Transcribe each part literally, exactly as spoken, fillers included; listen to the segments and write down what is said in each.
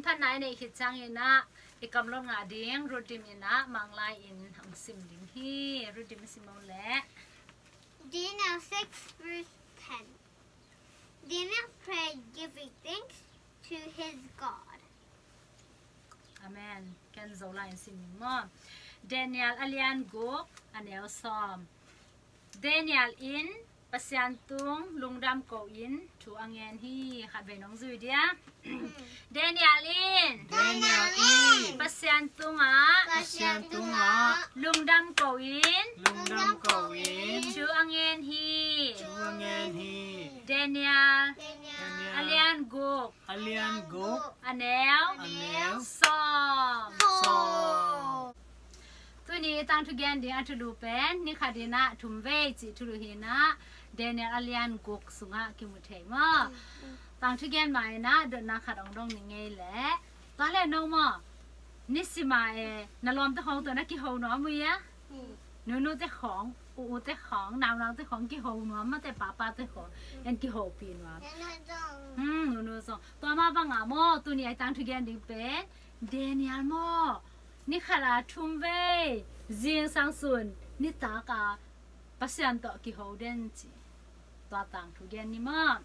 Phatna i neih khit ciangin ah i kam lot ngah ding Rudim in ah Manglai in hong sim ding hi. Rudim sim o leh. Daniel six verse ten. Daniel prayed, giving thanks to his God. Amen. Ken Zolai in sim ding maw. Daniel a lian guk a neu sawm. Daniel in Pasian tung lungdam ko in thu a ngen hi. Khatvei nong zui dia. Daniel in Daniel in Pasian tungah Pasian tungah lungdam ko in lungdam ko in thu a ngen hi. Thu a ngen hi. Daniel Daniel a lian guk a lian guk a neu a neu sawm. Sawm. Tuni tangthu gen ding a thulu pen ni khat in ah thum vei cih thulu hi in ah Daniel a lian guk sungah kimu thei maw. Tangthu gen ma in ah dotna khat hong dong ni ngei leh. Tua leh no maw, ni sima e, na lawmte khawng tawh na kiho nuam uh ia? Nunute khawng, u-ute khawng, naunaute khawng kiho nuam mate, papate khawng en kihopih nuam. Hmm, nunu zong. Tua mah bangah maw, tuni a i tangthu gen ding pen Daniel maw, ni khat a thum vei zingsang sun nitak a Pasian tawh kiho den ci. Tua tangthu gen ni maw.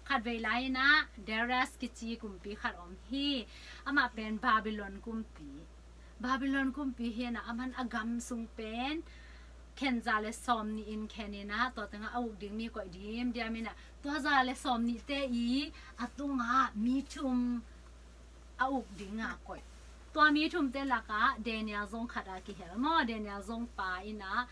Khatvei lai in ah Darius kici kumpi khat om hi. Amah pen Babylon kumpi. Babylon kumpi hi in ah aman a gam sung pen khen za le sawm nih in khen in ah tua tengah a uk ding mi koih dimdiam in ah tua za le sawm nihte i a tungah mi thum a uk ding a koih. Tua mi thumte lakah Daniel zong khat a kihel maw. Daniel zong pa in ah,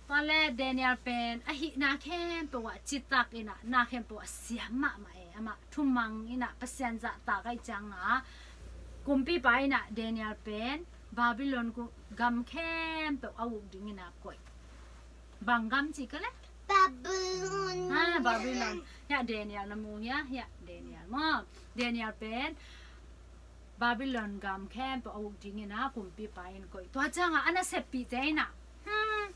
tua leh Daniel pen a hihna khempeuh ah citak in ah na khempeuh a siam mahmah e. Amah thumang in ah Pasian zahtak ahih ciangah kumpipa in ah Daniel pen Babylon ku-, gam khempeuh a uk ding in ah koih. Bang gam ci ka leh? Babylon. Ha, Babylon. Hiah Daniel na mu hiah, hiah Daniel maw. Daniel pen Babylon gam khempeuh a uk ding in ah kumpipa in koih. Tua ciangah a naseppihte in ah, hmm,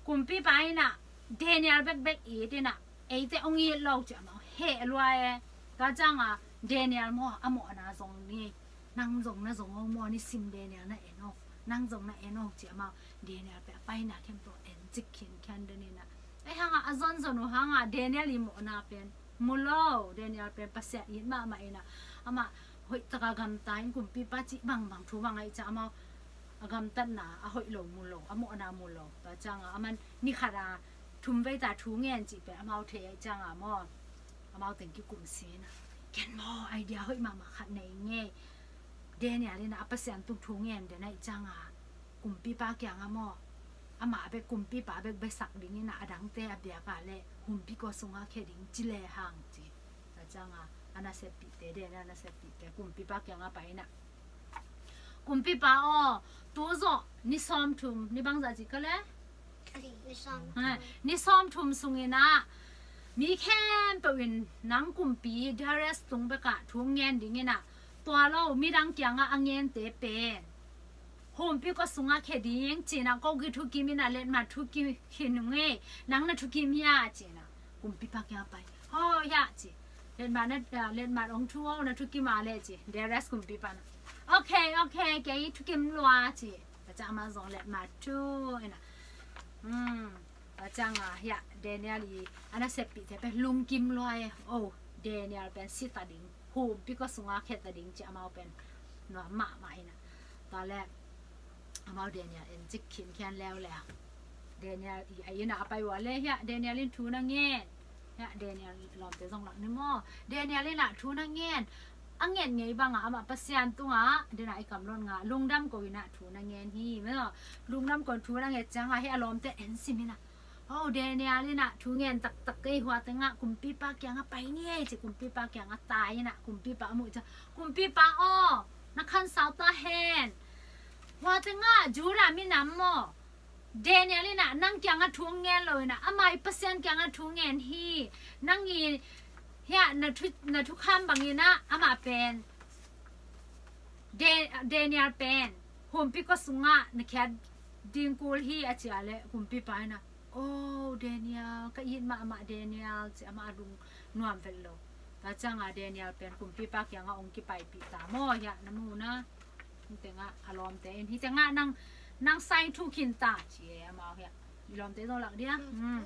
kumpipa in ah Daniel bekbek it in ah eite hong it lo ci amau heh lua e. Tua ciangah Daniel maw a mawhna zong ni. Nang zong na zong o maw, nisim Daniel na en o. Nang zong na en o ci amau. Daniel pen a paina khempeuh en cik khinkhian den in ah. Ahi hangah a zonzon uh hangah Daniel i mawhna pen mu lo. Daniel pen Pasian it mahmah in ah. Amah hoihtaka gamta in kumpipa cih bangbang thu bang ahih ciang amau a gamtatna a hoih lo mu lo, a mawhna mu lo. Tua ciangah aman ni khat a thum vei ta thu ngen cih pen amau thei ahih ciangah maw, amau teng kikum sin ah. Ken maw idea hoih mahmah khat nei ngei. Daniel in ah a Pasian tung thu ngen den ahih ciangah kumpipa kiangah maw, amah bek kumpipa bek biasak ding in ah a dangte a biak a leh humpikua sungah khia ding ci lehang ci. Tua ciangah a naseppihte, Daniel a naseppihte kumpipa kiangah pai in ah, kumpipa aw, tu zawh ni sawmthum, ni bangzah ci ka leh? Ni sawm. Ha, ni sawmthum sung in ah mi khempeuh in nang kumpi Darius tung bekah thu ngen ding in ah, tua lo midang kiangah a ngente pen humpikua sungah khia ding ci in ah, ko kithukim in ah letmat thukim khin ung ei, nang na thukim hia ci in ah kumpipa kiangah pai. Ho, hiah ci. Letmat na, ah, letmat hong thu o, na thukim a leh ci. Darius kumpipa na, okay, okay, kei thukim lua ci. Tua ciang amah zong letmat thu in ah. Hmm. Tua ciangah hiah Daniel i a naseppihte pen lungkim lua e. Oh, Daniel pen sita ding, humpikua sungah khia ta ding ci amau pen nuam mahmah in ah. Tua leh amau Daniel en cik khinkhian leuleu. Daniel i a inn ah a pai uh a leh hiah Daniel in thu na ngen. Hiah Daniel lawmte zong lak ni maw. Daniel in ah thu na ngen. A ngen ngei bangah amah Pasian tungah den ah i kam lot ngah lungdam ko in ah thu na ngen hi maw. Lungdam ko in thu na ngen ciangah hiah a lawmte en sim in ah, oh, Daniel in ah thu ngen taktak ei, hua tengah kumpipa kiangah pai ni ei ci, kumpipa kiangah tai in ah kumpipa a muh ciang, kumpipa aw, na khansau ta hen. Hua tengah Judah minam maw, Daniel in ah nang kiangah thu ngen lo in ah, amah i Pasian kiangah thu ngen hi. Nang i hiah na thu, na thukham bang in ah amah pen, Da-, Daniel pen humpikua sungah na khiat ding kul hi a ci a leh kumpipa in ah, oh, Daniel, ka it mahmah Daniel ci, amah a lungnuam vet lo. Tua ciangah Daniel pen kumpipa kiangah hong kipaipih ta maw hiah, na mu na. Hih tengah a lawmte in, hih tengah nang, nang sai thu khin ta ci e amau hiah. I lawmte zong lak dia. Hmm.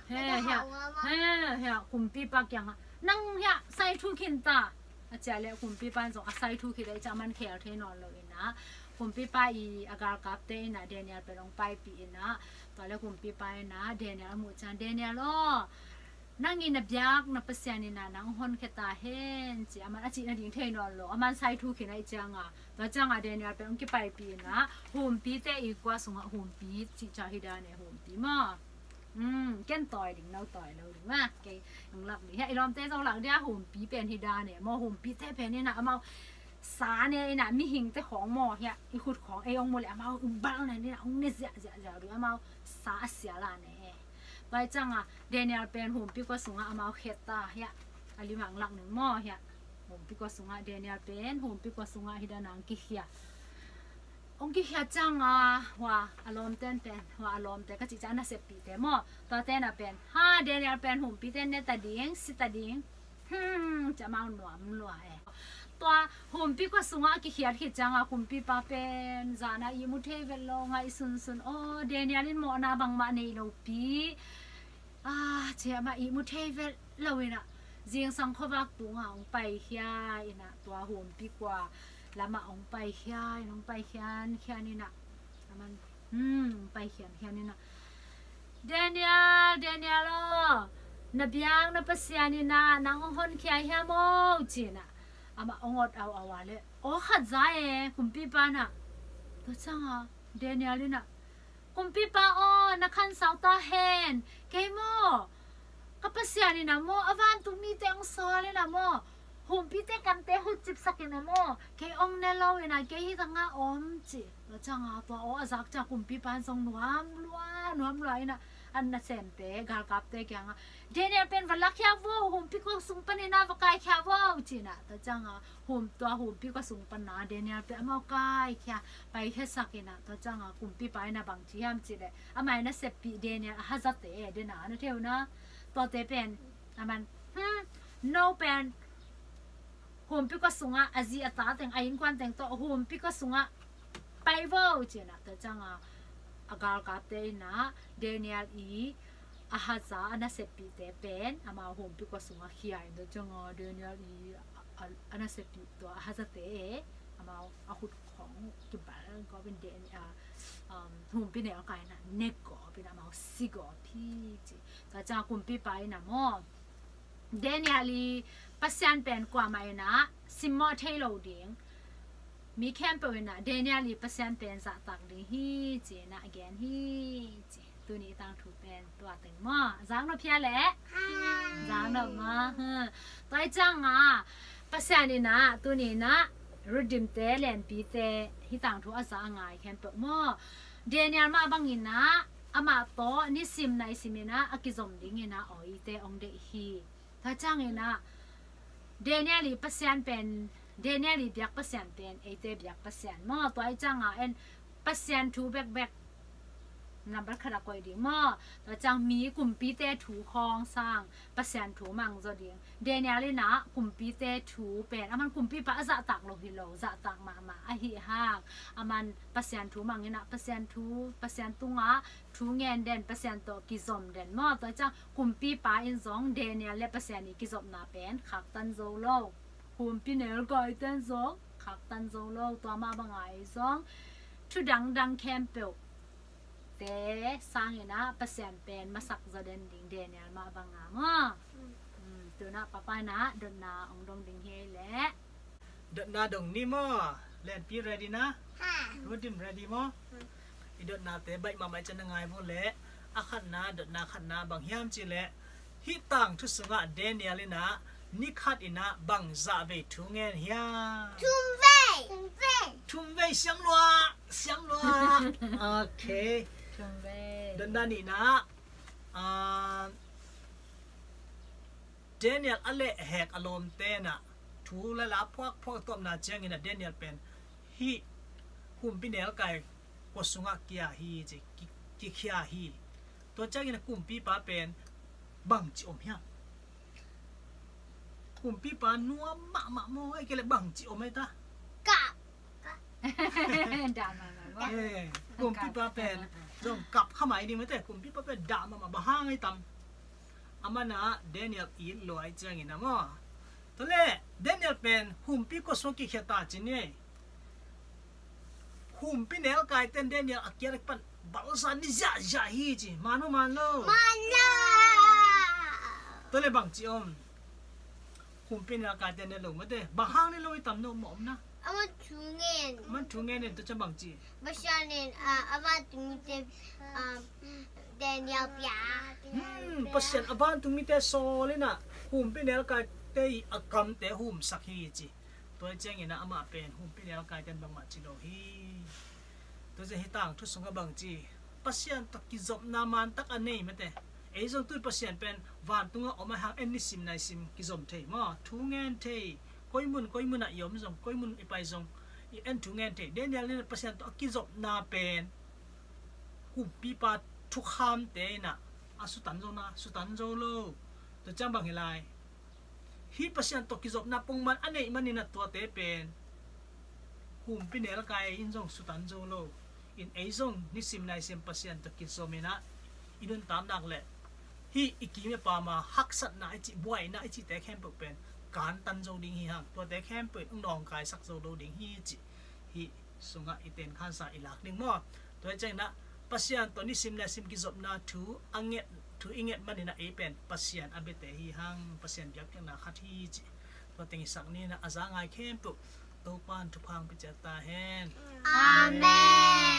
He hiah, he hiah, kumpipa kiangah nang hiah sai thu khin ta a ci a leh kumpipa in zong a sai thu khit a i cih a man khel thei nawn lo inah, kumpipa i a galkapte inah Daniel pen hong paipih inah, tua leh kumpipa inah Daniel a muh ciang, Daniel aw, nang i na biak na Pasian inah nang hong honkhia ta hen ci, a man a cih nading thei nawn lo, a man sai thu khin a i ciangah. Tua ciangah Daniel pen hong kipaipih inah humpite i kua sungah humpi cih ciang hi dan e, humpi maw. Hmm, ken tawi ding, no tawi lo ding maw. Kei hong lak ding hiah, i lawmte zong lak dia, humpi pen hi dan e maw. Humpite pen inah amau sa ne inah, mihingte khawng maw hiah, i khut khawng ei hong mu leh amau bal ne inah hong ne ziahziahziah ding, amau sa a sial a ne. Tua i ciangah Daniel pen humpi kua sungah amau khia ta hiah, a limang lak ning maw hiah. Humpi kua sungah, Daniel pen humpi kua sungah hi dan a hong kikhia. Hong kikhia ciangah hua a lawmte pen, hua a lawmte ka cih ciang a naseppihte maw, tuate na pen, ha, Daniel pen humpite ne ta ding, si ta ding. Hmm, ci amau nuam lua e. Tua humpi kua sungah a kikhiat khit ciangah kumpipa pen zan a ihmu thei vet lo, ngaihsunsun, aw, Daniel in mawhna bangmah nei lopi, ah, ci amah ihmu thei vet lo inah, zingsang khuavak tungah hong paikhia inah, tua humpi kua lamah hong paikhia inah, hong paikhian khian inah, a man, hmm, hong paikhian khian inah, Daniel, Daniel aw, na biak na Pasian inah nang hong honkhia hiam aw ci inah, amah hong awt auh auh a leh, aw khat za e, kumpipa inah. Tua ciangah Daniel inah, kumpipa aw, na khansau ta hen, kei maw, ka Pasian inah maw, a vantung mite hong sawl inah maw, humpite kamte hutcipsak inah maw, kei hong ne lo inah, kei hih tangah om ci. Tua ciangah tua aw a zak ciang kumpipa in zong nuam lua, nuam lua inah, a nasemte, galkapte kiangah, Daniel pen va lakhia vo, humpi kua sung pan inah va kaikhia vo ci inah. Tua ciangah hum, tua humpi kua sung pan a Daniel pen amau kaikhia, paikhiasak inah. Tua ciangah kumpipa inah bang ci hiam cih leh, amah i naseppih Daniel a hazate, Daniel na theu na, tuate pen, a man, hmm, no pen humpi kua sungah a zi a ta teng, a innkuan teng tawh humpi kua sungah pai vo ci inah. Tua ciangah a galkapte inah Daniel i a haza a naseppihte pen amau humpi kua sungah khia in, tua ciangah Daniel i a, a, a naseppih tua a hazate e, amau a khut khawng kibal gawp in, Daniel, a, um, humpi nelkai inah ne gawp in amau si gawp hi ci. Tua ciangah kumpipa inah maw, Daniel i Pasian pen kuamah inah simmawh thei lo ding, mi khempeuh inah Daniel i Pasian pen zahtak ding hi ci inah a gen hi ci. Tuni i tangthu pen tua teng maw, zak nop hia leh? Zak nop maw. Hmm. Tua i ciangah Pasian inah tuni inah Redeem-te, Lianpi-te hih tangthu a za a ngai khempeuh maw, Daniel mah bang inah amah tawh nisim naisim inah a kizom ding inah awite hong deih hi. Tua ciang inah Daniel i Pasian pen, Daniel i biak Pasian pen eite biak Pasian maw. Tua i ciangah en Pasian thu bekbek nambat khat a koih ding maw. Tua ciang mi kumpite thu khawng sang Pasian thu mang zaw ding. Daniel inah kumpite thu pen, a man kumpipa a zahtak lo hi lo, zahtak mahmah ahi hang, a man Pasian thu mang inah Pasian thu, Pasian tungah thu ngen den, Pasian tawh kizom den maw. Tua ciang kumpipa in zong Daniel le Pasian i kizopna pen khaktan zo lo. Humpi nelkaite in zong khaktan zo lo. Tua mah banga ei zong thu dangdang khempeuh te sang inah Pasian pen masak zaw den ding, Daniel mah banga maw. Hmm, tu inah papa inah dotna hong dong ding hi ei leh. Dotna dong ni maw? Lianpi ready na? Ha. Redeem ready maw? Hmm. I dotnate baih mahmah i ciang na ngai vo leh. A khatna, dotna khatna bang hiam cih leh, hih tangthu sungah Daniel inah ni khat inah bang zah vei thu ngen hiam? Thum vei. Thum vei. Thum vei, siam lua, siam lua. Ok. Thum vei. Dotna nihna, ah, Daniel a lehhek a lawmte inah thu la la phuakphuak a tuamna ciangin ah Daniel pen hih humpi nelkai kua sungah kia hi ci, ki, kikhia hi. Tua ciangin ah kumpipa pen bangci om hiam? Kumpipa nuam mahmah maw, ahih kei leh bangci om ei ta? Kap. Dah mahmah maw. Eh, kumpipa pen zong kap kha mai ding mate, kumpipa pen dah mahmah, bang hang ei tam? Amah na Daniel it lua ahih ciangin a maw. Tua leh Daniel pen humpi kua sung kikhia ta ci ni ei. Humpi nelkaite'n Daniel a kiang pan balzan ni ziahziah hi ci. Man maw man lo? Man lo. Tua leh bangci om? Humpi nelkaite'n ne lo mate, bang hang ne lo i tam no maw om na? Aman thu ngen. Aman thu ngen in, tua ciang bangci? Pasian in, ah, a vantungmite, ah, Daniel pia. Hmm, Pasian a vantungmite sawl in a, humpi nelkaite i a kamte humsak hi ci. Tua ciangin a amah pen humpi nelkaite'n bangmah ci lo hi. Tua ciang hih tangthu sungah bangci? Pasian tawh kizopna mantak a nei mate. Ei zong tu-in Pasian pen vantungah om a hang en nisim naisim kizom thei maw? Thu ngen thei. Koi mun koi munah i om zong, koi mun i pai zong, i en thu ngen thei. Daniel in Pasian tawh a kizopna pen kumpipa thukhamte in a sutan zo na, sutan zo lo. Tua ciang bang hi lai? Hih Pasian tawh kizopna pongman a neih manin a tuate pen humpi nelkai in zong sutan zo lo. In ei zong nisim naisim Pasian tawh kizom in a i nuntak nak leh hih i kim i pam a haksatna i cih, buaina i cihte khempeuh pen kantan zo ding hi hang. Tuate khempeuh in hong nawngkaisak zo lo ding hi cih hih sungah i tenkhansa i lak ding maw? Tua hi ciangin a Pasian tawh nisim naisim kizopna thu a nget, thu i nget manin a ei pen Pasian a biate hi hang, Pasian biakpiakna khat hi cih tua teng i sak ni in a, a za ngai khempeuh Topa'n thupha hong pia ciat ta hen. Amen.